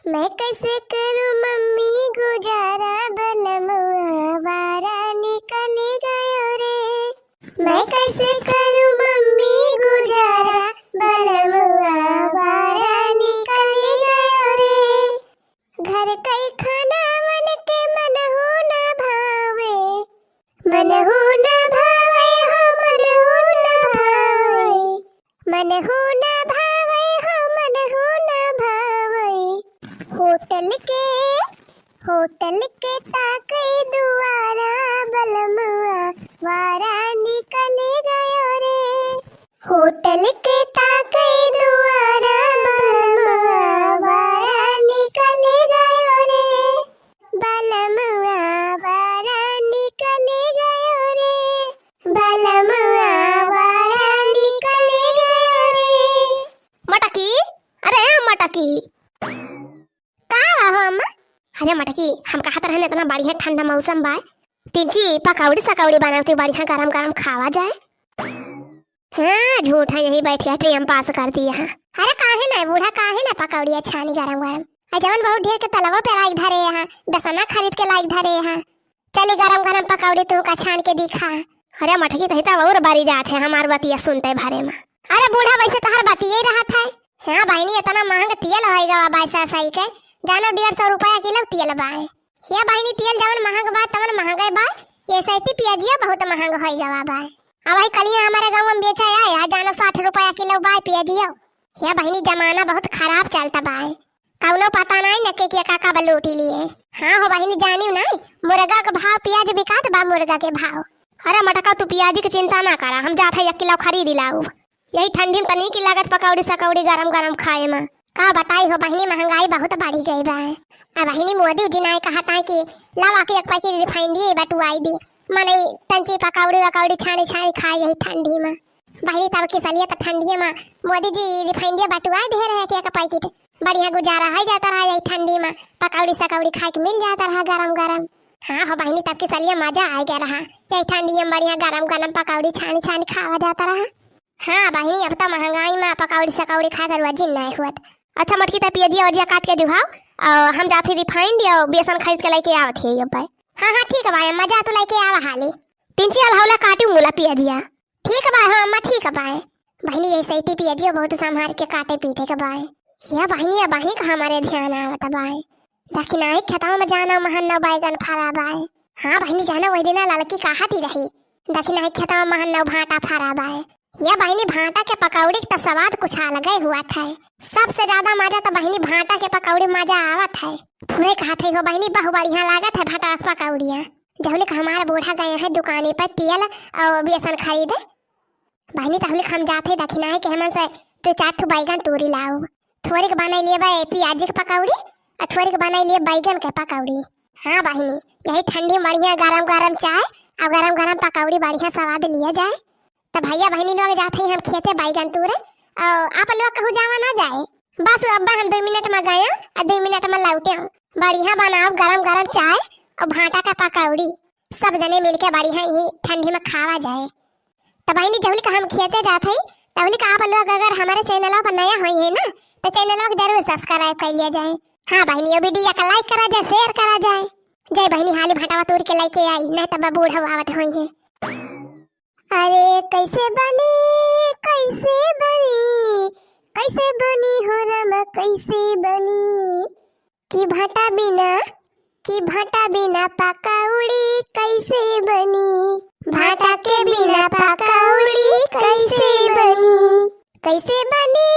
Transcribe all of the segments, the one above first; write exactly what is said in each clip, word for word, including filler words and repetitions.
मैं कैसे करूँ मम्मी गुजारा, बलमुआ आवारा निकल गयो रे। मैं कैसे करूँ मम्मी गुजारा, बलमुआ आवारा निकल गयो रे। घर कई खाना मन के मन हो ना भावे, मन हो ना भावे हो, मन हो ना भावे, मन हो ना भावे हो, मन हो ना भावे। होटल के, होटल के ताके दुआरा, बलमुआ आवारा निकल गयो रे। होटल के ताके दुआरा, बलमुआ आवारा निकल गयो रे। बलमुआ आवारा निकल गयो रे। बलमुआ आवारा निकल गयो रे। मटकी, अरे ए मटकी। का बा हो अम्मा? अरे मटकी, हम कहत रहन इतना बढ़िया ठंडा मौसम बा, तिनची पकौड़ी सकौड़ी बनावती, बढ़िया गरम गरम खावा जाए। हाँ, झूठा यही बैठ के time pass करती है। अरे काहे ना बूढ़ा, काहे ना पकौड़िया छानी गरम गरम। आ जवन बहुत ढेर के तलवा पे लाइक धरे हैं, बेसना खरीद के लाइक धरे हैं। चली गरम गरम पकौड़ी तू का छान के दिखा। अरे मटकी, तही तब और बरी जात है हमार बतिया सुनते भरे में। अरे बूढ़ा, वैसे तोहर बतिये रहत है। हाँ बहिनी, इतना महंग तेल होइ गवा बाय सही के, जानो डेढ़ सौ रुपया किलो तेल बाय। हे बहिनी, तेल जवन महंग बा, तवन महंगे बा। ये सैती पियाजिया बहुत महंग होइ गवा बा। अब वही कलिया हमारे गाँव में बेचा आए, आज जानो साठ रुपया किलो बा पियाजिया। हे बहिनी, जमाना बहुत खराब चलता बा। कौनो पता नहीं न के, के का, का बा लूटी लिए। हाँ हो बहिनी, जानियो नहीं, मुर्गा के भाव पियाज बिकात बा, मुर्गा के भाव। अरे मटका, तू पियाजी के चिंता ना करा, हम जात है एक किलो खरीद लाऊब। यही ठंडी में तनी की लागत पकौड़ी सकौड़ी गरम गरम खाए में। का बताई हो बहिनी, महंगाई बहुत बढ़ी गई बा। आ बहिनी, मोदी जी नाय कहत है कि लावा के एक पैकेट refined ये बटुआई दी, मने तंची पकौड़ी वकौड़ी छानी छानी खाए यही ठंडी में। बहिनी, तब की सलिया तो ठंडिये में मोदी जी refined ये बटुआई दे रहे कि एक पैकेट बढ़िया गुजारा है जाता रहा यही ठंडी में, पकौड़ी सकौड़ी खाए के मिल जाता रहा गरम गरम। हाँ हो बहिनी, तब की सलिया मजा आ गया रहा, यही ठंडिये में बढ़िया गरम गरम पकौड़ी छानी छानी खावा जाता रहा। हाँ बहिनी, अब तो महंगाई में पकौड़ी सकौड़ी खा कर वजिन नहीं हुआ। अच्छा मटकी, ते पियजिया वजिया काट के दिखाओ, और हम जाते refined या बेसन खरीद के लेके आवत है अब भाई। हाँ हाँ ठीक है भाई, अम्मा जा तू लेके आवा हाली। तिनची अलहौला काटू मुला पियजिया। ठीक बा हो अम्मा, ठीक बा। बहिनी, ये सैती पियजिया बहुत संभाल के काटे पीटे के बा। या बहिनी, या बहिनी का हमारे ध्यान आवत बा। दखिनाही खेतवा में जाना महन न बैगन फरा बा। हाँ बहिनी, जाना वही दिना ललकी कहत ही रही, दखिनाही खेतवा में महन न भाटा फरा बा। या बहिनी, भाटा के पकौड़ी के तो स्वाद कुछ अलगे हुआ था। सबसे ज्यादा मजा तो बहिनी भाटा के पकौड़ी मजा आवत है। पूरे कहत है हो बहिनी, बहु बढ़िया लागत है भाटा के पकौड़िया। जहुलिक हमारा बूढ़ा गया है दुकानी पर तेल और बेसन खरीदे। बहिनी, तहुलिक हम जाते दखिनाही के हमन से दो चार ठो बैगन तूरी लाओ। थोड़िक बनाई लिए बा पियाजी के पकौड़ी और थोड़िक बनाई लिए बैगन के पकौड़ी। हाँ बहिनी, यही ठंडी में बढ़िया गरम गरम चाय और गरम गरम पकौड़ी बढ़िया स्वाद लिया जाए। तो भैया बहिनी लोग जाते ही हम खेते बैगन तूरे, और आप लोग कहूँ जावा ना जाए। बस अब्बा हम दो मिनट में गया और दो मिनट में लौटे। बढ़िया बनाओ गरम गरम चाय और भाटा का पकौड़ी, सब जने मिलके बढ़िया यही ठंडी में खावा जाए। तो बहिनी, जहुलिक हम खेते जात हई, तहुलिक आप लोग अगर हमारे चैनलवा पर नया होई है ना, तो चैनलवा के जरूर subscribe कर लिया जाए। हाँ बहिनी, ये video का like करा जाए, share करा जाए। जय बहिनी, हाली भाटावा तोड़ के लेके आई, नहीं तब बूढ़ा आवत होई है। अरे कैसे बनी, कैसे बनी, कैसे बनी हो रामा, कैसे बनी? कि भाटा बिना, कि भाटा बिना पकौड़ी कैसे बनी? भाटा के बिना पकौड़ी कैसे बनी? कैसे बनी,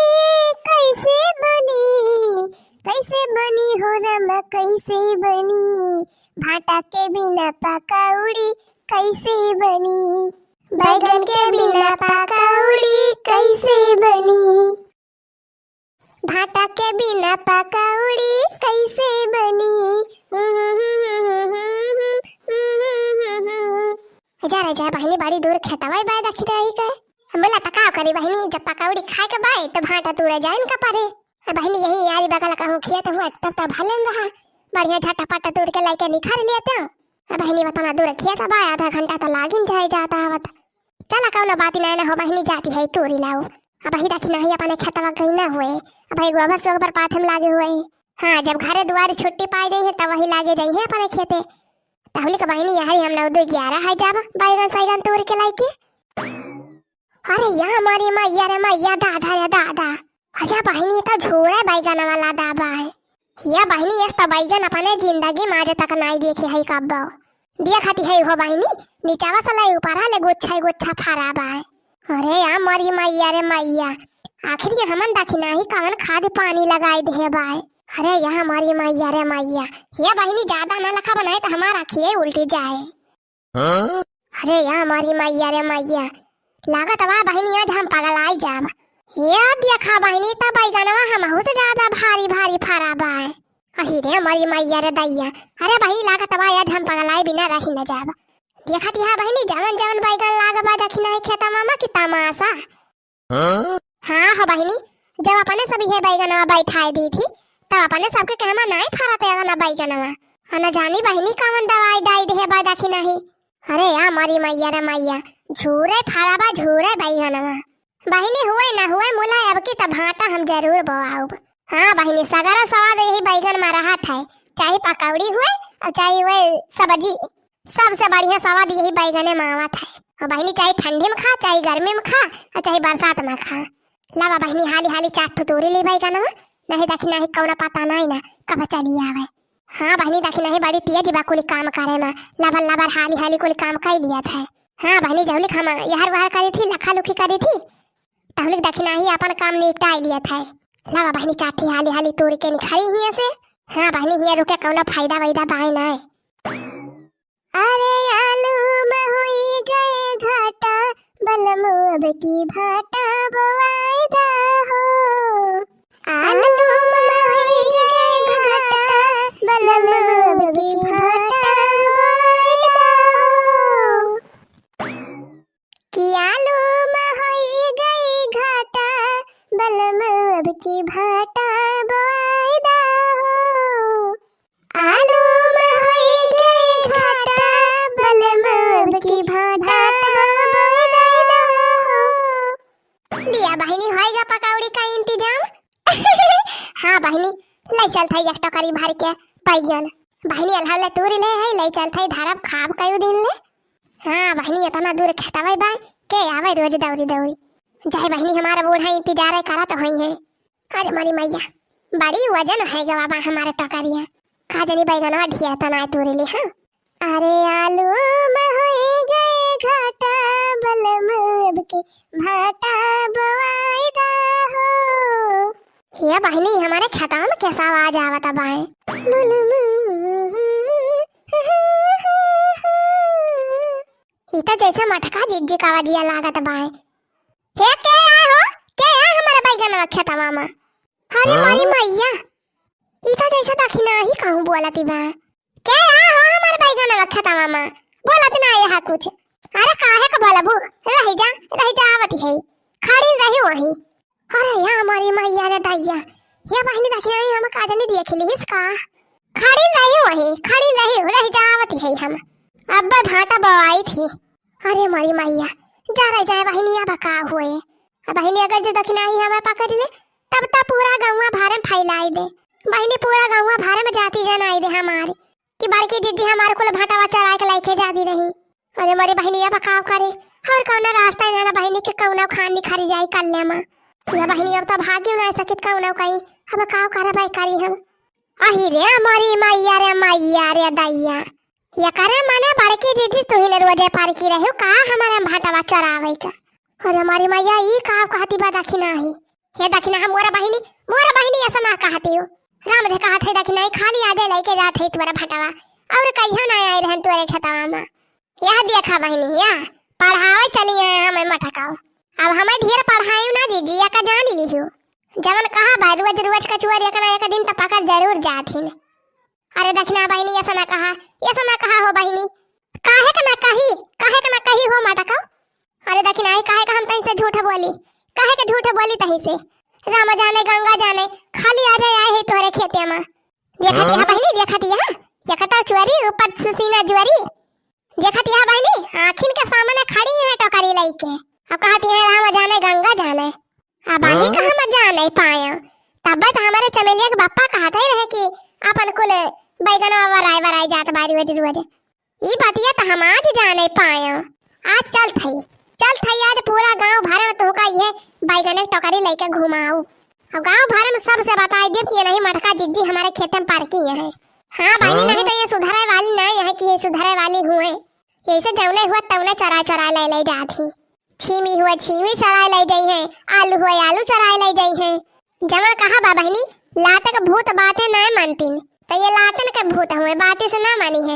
कैसे बनी, कैसे बनी हो रामा, कैसे बनी? भाटा के बिना पकौड़ी कैसे बनी? बैगन के बिना पकौड़ी कैसे बनी? भाटा के बिना पकौड़ी कैसे बनी? जा रे जा बहिनी, बड़ी दूर खेतवा बा दखिनाही के। हम बोला त का करी बहिनी, जब पकौड़ी खाए के बाय तो भाटा तूरे जाइन का पड़े। अब बहिनी यही यारी बगल कहूँ खेत हुआ तब तो भले न रहा, बढ़िया झटापट तूर के लेके निखर लेते। अब बहिनी उतना दूर खेत बा, आधा घंटा तो लागिन जाए जाता आवत। चला कौनो बात नहीं ना हो बहिनी, जाती है तूरी लाओ। अब ही दखिनाही अपने खेतवा गई ना हुए, अब ही गोबर सोबर पाथे में लागे हुए। हाँ, जब घरे दुआरे छुट्टी पाइ जइहैं, तब वही लागे जइहैं अपने खेते। तहुलिक बहिनी, यही हम नौ दो ग्यारह है, जाब बैगन सैगन तोरि के लाइके। अरे या मोरी मइया रे मइया, दादा रे दादा। अच्छा बहिनी, ई त झूरे बैगन वाला दाबा है। या बहिनी, यस त बैगन अपने जिंदगी मा आज तक नाई देखे है कब्बो। देखति है हो बहिनी, निचवा से लै ऊपरा ले गुच्छा गुच्छा फरा बाय। अरे या मोरी मइया रे मइया, आखिर ये हमन दखिनाही कवन खाद पानी लगाइ देहे बाय। अरे या मोरी मइया रे मइया, ये बहिनी ज्यादा ना लखा बनाए त हमार आँखिये उल्टी जाए। हाँ? अरे या मोरी मइया रे मइया, लागत बा बहिनी आज हम पगलाइ जाब। या देखा बहिनी, त बैगनवा हमहू से ज्यादा भारी भारी फरा बाय। अही रे मोरी मइया रे दइया, अरे बहिनी लागत बा आज हम पगलाए बिना रहि न जाब। देखति हा बहिनी, जवन जवन बैगन लाग बा दखिनाही खेतवा मा कि तमासा। हाँ? हाँ हो बहिनी, जब अपने सब इहे बैगनवा बैठाइ दीथी, तब अपने सबके कहमा नाई फरत है ना बैगनवा। आ न जानी बहिनी कवन दवाई डाइ देहे बा दखिनाही। अरे या मोरी मइया रे मइया, झूरे फरा बा, झूरे बैगनवा। बहिनी हुए ना हुए मुला, अबकी त भाँटा हम जरूर बोआउब। हाँ बहिनी, सगरा सवाद यही बैगन मा रहत है, चाहे पकौड़ी हुए अउर चाहे हुए सब्जी। सबसे बढ़िया सवाद यही बैगने मा आवत है। अउर बहिनी, चाहे ठंडी मा खा, चाहे गर्मी मा खा, अउर चाहे बरसात मा खा। लावा बहिनी, हाली हाली चार ठो तोरि ली बैगनवा, नहीं दखिनाही कउनो पता नाई ना कब चली आवे। हाँ बहिनी, दखिनाही बड़ी तेज बा कुल काम करे मा, लबर लबर हाली हाली कुल काम कइ लियत है। हाँ बहिनी, जहुलिक हम यहर वहर करिथी, लखा लुखी करिथी, तहुलिक दखिनाही आपन काम निपटाइ लियत है। लावा बहिनी, चार ठी हाली हाली तोरि के निखरी हियाँ से। हाँ बहिनी, हियाँ रुके कउनो फायदा वायदा बाय नाई। अरे आलू मा होई गए घाटा, बलम अब की भाँटा बोआइ दा हो। आलू मा होई गए घाटा, बलम अब की भाँटा बोआइ दा हो। कि आलू मा होई गई घाटा, बलम अब की भाँटा बोआइ दा हो। आलू मा होई गई घाटा, बलम अब की भाँटा बोआइ दा हो। लिया बहिनी, होइगा पकौड़ी का इंतजाम। हाँ बहिनी, लै चलत है एक टोकरी भरि के बैगन। बहिनी, अलहौले तूरि ले है, लै चलत है धरब खाब कयू दिन ले। हाँ बहिनी, एतना दूर खेतवै बाय, के आवै रोज दौरी दौरी। जाए बहिनी, हमार बूढ़ा इंतजारै करत होइहैं। अरे मोरी मइया, बड़ी वजन होइ गवा बा हमार टोकरिया। का जानी बैगनवा ढेर त नाय तूरि ली, हाँ। अरे आलू मा होई गए घाटा, बलम अब की भाँटा बोआइ दा हो। हे बहिनी, हमारे खेतवा मा कैसा आवाज आवत बाय? ई त जैसे मटका जिज्जी का आवाजिया लागत बाय। हे के आ हो? के आ हमारे बैगनवा खेतवा मा? अरे हाँ? मोरी मइया, ई त जैसे दखिनाही कहूँ बोलती बा। के आ हो हमारे बैगनवा खेतवा मा? बोलत ना यहाँ कुछ। अरे काहे का बोलबू? रहि जा, रहि जा, आवत है। खड़ी रही वहीं। अरे या मोरी मइया रे दइया, या बहिनी दखिनाही हम का जानी देखि लिहिस का। खड़ी रही वहीं, खड़ी रही, रहि जा, आवत है हम। अब्बे भाँटा बोआइत ही। अरे मोरी मइया, जा रे जाए बहिनी, अब का हुए? अब बहिनी अगर जो दखिनाही हमें पकड़ ले, तब त पूरा गौवा भरे मा फैलाइ दे। बहिनी पूरा गौवा भरे मा जाति जनाइ दे हमारी। कि बड़की जिज्जी हमार कुल भाँटवा चोराइ के लइके जादी रही। अरे मोरी बहिनी, अब काव करे? अउर कउनो रास्ता ना, ना बहिनी के कउनो खान निखरी जाई कल्ले मा। या बहिनी, अब त भागियो ना सकित कउनो कहीं, अब काव करबै करी हम। अही रे मोरी मइया रे मइया रे दइया, ये करे मने बड़की जिज्जी तुही ने रोजे फरकी रह्यो का हमारे भाँटवा चोरावै का? अरे मोरी मइया, ई काव कहती बा दखिनाही? हे दखिना, हम मोरा बहिनी, मोरा बहिनी अइसा ना कहतिउ। राम दे कहत है दखिना, ई खाली आजे लइके जात है तोरा भाँटवा, अउर कहियो ना आए रहन तोरे खेतवा मा। यह देखा बहिनी, यह पढ़ावै चली हैं हमें मटकाओ। अब हमें ढेर पढ़ाइउ ना जिज्जी, या का जान लिहिउ। जवन कहा बा, रोज रोज का चोर एक ना एक दिन त पकड़ जरूर जाथिन। अरे दखिना बहिनी, अइसा ना कहा, अइसा ना कहा हो बहिनी। काहे का ना कही, काहे का ना कही हो मटकाओ? अरे दखिना, ई काहे का हम तैसे झूठ बोली? काहे का झूठ बोली तैसे? राम जाने, गंगा जाने, खाली आजे आए है तोहरे खेते मा। देखत हाँ? यह बहिनी, देखत यह, देखत चोरी, ऊपर से सीना जोरी। देखत यह बहिनी, आँखिन के सामने खड़ी है टोकरी लइके। अब कहत है, राम जाने, गंगा जाने। अब आही हाँ? का हम जाने पाया, तब्बे त हमरे चमेलिया के बप्पा कहत है रहे कि आपन कुल बैगनवा वराए वराए जात बारी रोज रोज। ई बतिया त हम आज जाने पायो। आज चलत हई, चलत हई आज पूरा गाँव भर में तोहका इहे बैगन के टोकरी लइके घुमाऊ। और गाँव भर में सबसे बताई देब कि ये नहीं मटका जिज्जी हमरे खेते में पार्किंग है। हाँ बहिनी, हाँ? नहीं तो ये सुधरे वाली नहीं है कि ये सुधरे वाली हुए। ऐसे जौने हुआ तौने चोराए चोराए ले ले जात ही। छीमी हुआ छीमी चोराए ले जाई है, आलू हुआ आलू चोराए ले जाई है। जवन कहा बा बहिनी, लात के भूत बाते ना मानतीन, तो ये लातन के भूत हुए, बाते से ना मानी है।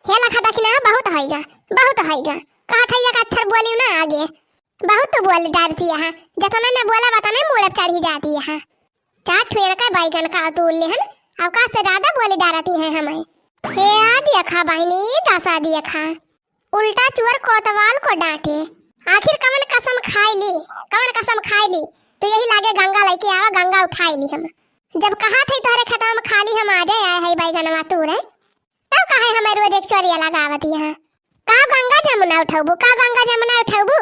हे लखा दखिना, बहुत होइगा, बहुत होइगा। कहा था ये अक्षर बोली ना आगे। बहुत तो बोल डारती है, जतना ना बोला बतने मूड़ चढ़ी जाती है। चार ठुएन का बैगन का तोड़ लेहन, अवकाश से ज्यादा बोली डारती है हमें। हे आ देखा बहिनी, दसा देखा। उल्टा चोर कोतवाल को डांटे। आखिर कवन कसम खाई ली, कवन कसम खाई ली? तो यही लागे गंगा लइके आवा, गंगा उठाई ली हम। जब कहा थे तोहरे खेतवा में खाली हम आ जाए, आए है बैगनवा तू रे, तब काहे हमें रोज एक चोरिया लगावत यहाँ? का गंगा जमुना उठौबू, का गंगा जमुना उठौबू?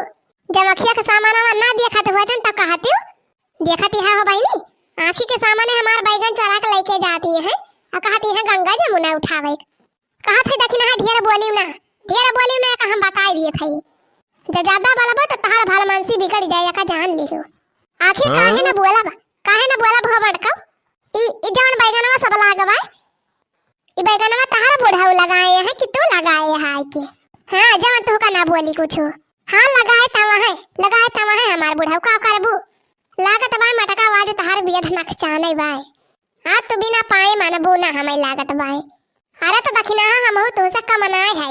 जब अखिया के सामानवा ना देखत होतन तब कहतियो, देखत यहाँ हो बहिनी, आँखी के सामने हमार बैगन चोरा के लइके जाती है, और कहती है गंगा जमुना उठावे। कहत है दखिना, ढेर बोलियो ना, ढेर बोलियो ना, का हम बताई दिए थे। जब ज्यादा बोलबो तो तहार भलमानसी बिगड़ जाए, का जान लिहो। आखिर हाँ? काहे ना बोलब, काहे ना बोलब हो मटका? ई, ई जवन बैगनवा सब लागवा, ई बैगनवा तहार बुढ़ऊ लगाए है कि तू लगाए है के? हाँ, जवन तोहका ना बोली कुछ। हाँ, लगाए तवा है, लगाए तवा है हमार बुढ़ऊ, का करबू? लागत बाय मटका, आज तहार बियध नकचाने बाय। आज तू बिना पाए मानबू ना हमें लागत बाय। अरे तो दखिना, हमहू तुमसे कम नाय है।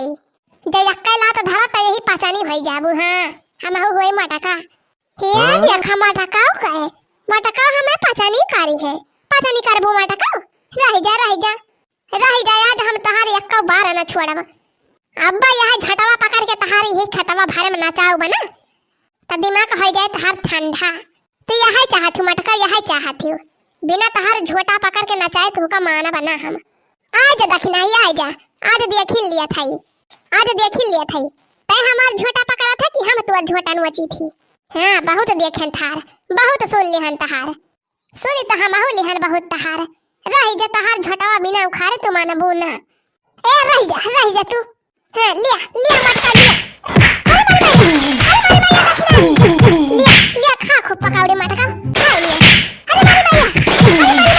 जे यक्के लात धरा त यही पचानी भई जाबू, हाँ, हमहू होई मटका। हे हाँ? देखा मटकाऊ कहे, मटकाऊ हमें पचानी करी है, पचानी करबू मटकाऊ, रह जा, रह जा, रह जा, आज हम तहार यक्का बार न छोड़ब। अब्बा यह झटवा पकड़ के तहार यही खेतवा भर में नचाऊ बना, त दिमाग हो जाए तहार ठंडा। तू यही चाहत हूँ मटका, यही चाहत हूँ, बिना तहार झोटा पकड़ के नचाए तुमका मानब ना हम। आ जा दखिना, आ जा, आज देखी लिया थाई, आज देखी लिया थाई। तै हमार झोटा पकड़ा था कि हम तोर झोटा नोची थी? हाँ, बहुत देखेन थार, बहुत सुन लिहन तहार। सुनी तो हमहू लिहन बहुत तहार। रह जा तहार झोटवा बिना उखारे तू मानबू ना। ए रह जा, रह जा तू। हाँ, लिया, लिया मटका लिया। अरे मारी माई, अरे मारी माई, दखिना। लिया, लिया, खा खूब पकौड़े मटका, खा लिया। अरे मारी माई, अरे मारी माई,